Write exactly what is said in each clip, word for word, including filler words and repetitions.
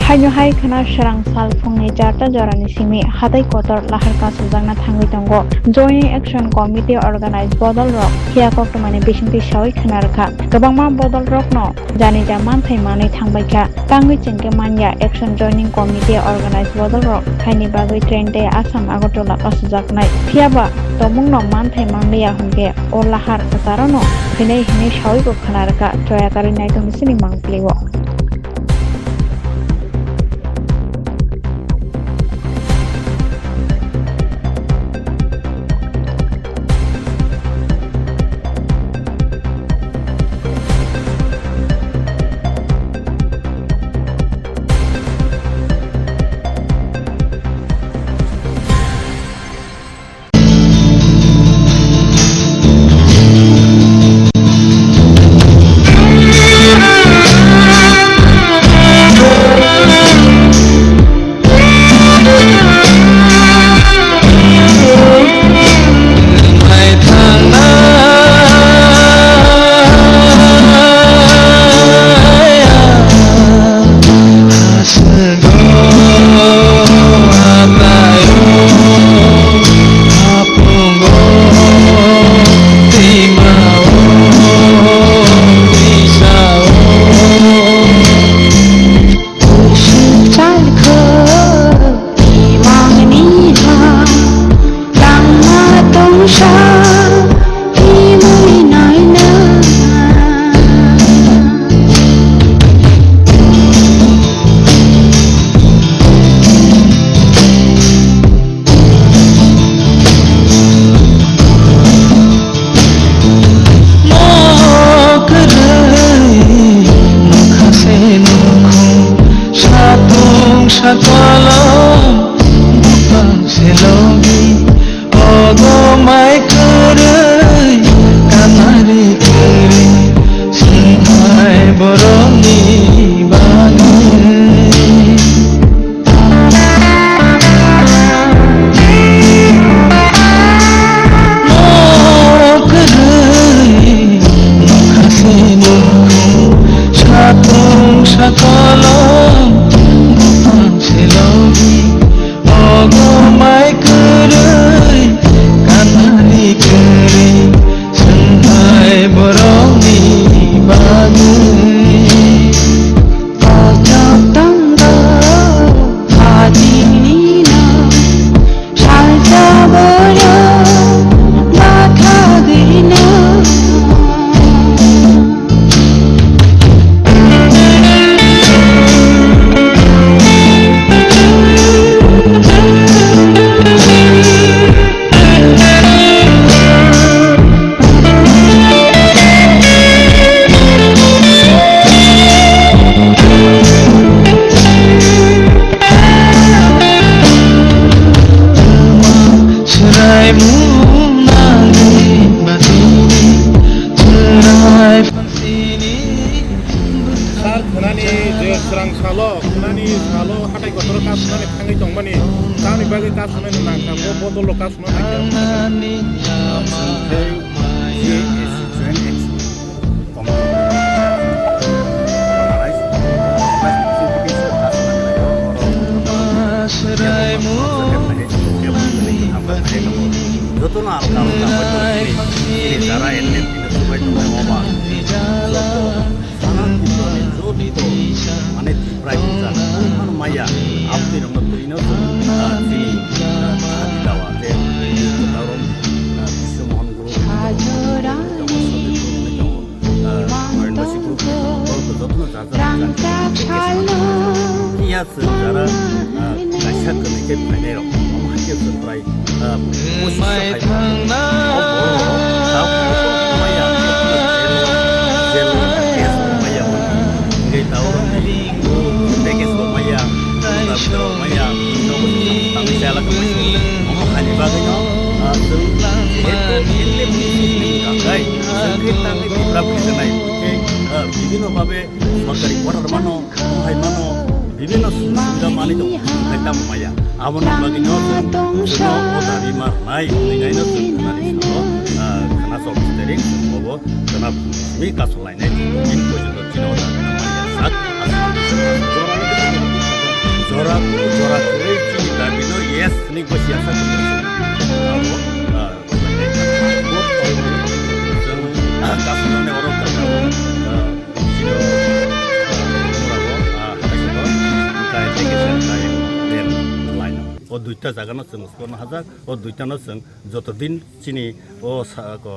Haino hai khwna srang sal phungni charta jorani simi hatai kotor lahar kasujakna thangwi tongo. Joining Action Committee organize bodol rok phiya koktwmani bisingtwi sawi khwna rwkha. Kwbangma bodol rokno jani ja manthai manwi thangbaikha. Tangwi chengkhe manya Action Joining Committee organize bodol rok haini bagwi train tei Assam Agartala kasujaknai. Phiyaba tongmungno manthai manliya hwnkhe o lahar kwcharo no hinwi hinwi sawi bo khwna rwkha. Choya karwi naitongni sini mangpili o. Kwrwi nokha se nukhung, satung sakolom, bupang se logi, ogo mai kwrwi, kanari kwrwi, swngnai borokni bagwi. Kwrwi nokha se nukhung, satung sakolom, bupang se logi, ogo mai kwrwi, kanari kwrwi, swngnai borokni bagwi. Kochok tongbo hajini no, salsa borok bathagwi no. Sal khwnani je srang salo, khwnani salo hatai kotor o kasumani thangwi tongmani, tamni bagwi kasumani nangkha, bo bodol rok kasumani nangkha. Joint Action Committee. Jotono alka alka hoito chini, chini jara N L P no chubai tongnai oba. Joto, sara Tripura ni joto, mane Tripura ni jara, mano maya, aboni rokno twi no, ah, chini, ah, Adi Dawa, je, Dawa, ah, Biswa Mohan Guru, ah, Arunbashi Guru, jotono jara jara. Iya, chwng jara, ah, kaisa kwrwi khe phainai rok, omo hai khe chwng prai, ah, pochis so hai. O borok rok, tao maya, jelo, jelo, gas bo maya, hwnwi tao rok ni, package bo maya, maya, tangwi chala kwmai. Omo hai ni bagwi no, ah, chwng jehetu N L F ni swkang kai, chwng khe tangwi bibra bwrwi nai, hwnkhe, ah, bibhinno bhabe sorkari quarter mano, hai mano, bibhinno subida manwi tongo, hai tamo maya. Aboni bagwi no chwng, chwngno o dabi ma rwnai, hwnwi naino chwng khwnani salo, ah, khwna chobbish tarik, chwng bobo khwna simi kasulainai, in porjonto chini o dabi no maya sak, aswk, jorani bisingtwi Sini gua siasa abo, ah, chwng, ah, kaphunani oro tangkha, ah, sini, ah, mura bo, ah, hatai sabo, tai teke sen tai rail line. O duita jaga no chwng sukno hajak, o duita no chwng joto din chini o sa-, ko,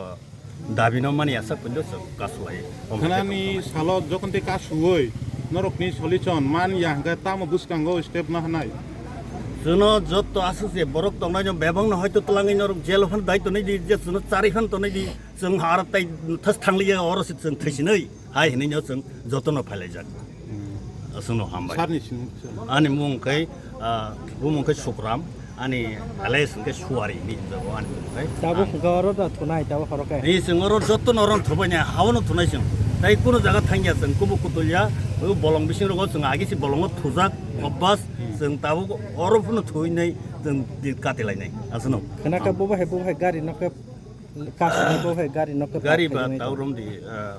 Dabi no mani asa pundo so kasulai. Khanani salo jokhon te kasuoi norokni solution man ya hwnkhe tamo bwskango step no hanai. Chwngno jotto aswk je borok tongnai no bebak no hoito twlangwi norok jelo phan dai tonwi di je chwngno chari phan tonwi di chwng har tai thas thangli ya oro se chwng thwisinai hai hinwi no chwng jotono phailaijak. Aswkno hambai. Sarni sini. Ani mung khe, ah, bumung khe Sukram, ani alias hwnkhe Suari hinwi hwnjago ani mung khe. Tabuk hwnkhe oro da thunai, tabuk horo khe. Ni chwng oro jotto no oro thubani, hao no thunai chwng. Tai kuno jaga thangya chwng, kubu kutulya, o bolong bising rogo chwng agi si bolongo thujak, obbas, chwng tabuk oro phano thuinai, chwng di katilainai. Aswkno. Khna khe bo bahai, bo bahai gari no khe Kasini bo hai gari no khe Gari ba park khainai tau rom di, ah,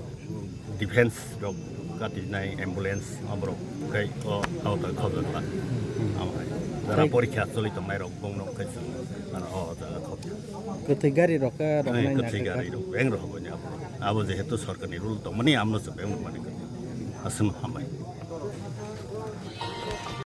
defense rok kati nai ambulance amrok kai o tau ta khobjak la. Amai. Jara Tei porikha choli tong nai rok bong nok kai chwng ano o jaga khobjak. Kwthwi gari rok khe rok Nai nai kwthwi nai gari kha. Rok beng rok bo ni abo. Abo jehetu sorkar ni rule tong mani amno se beng mani. Aswk hambai.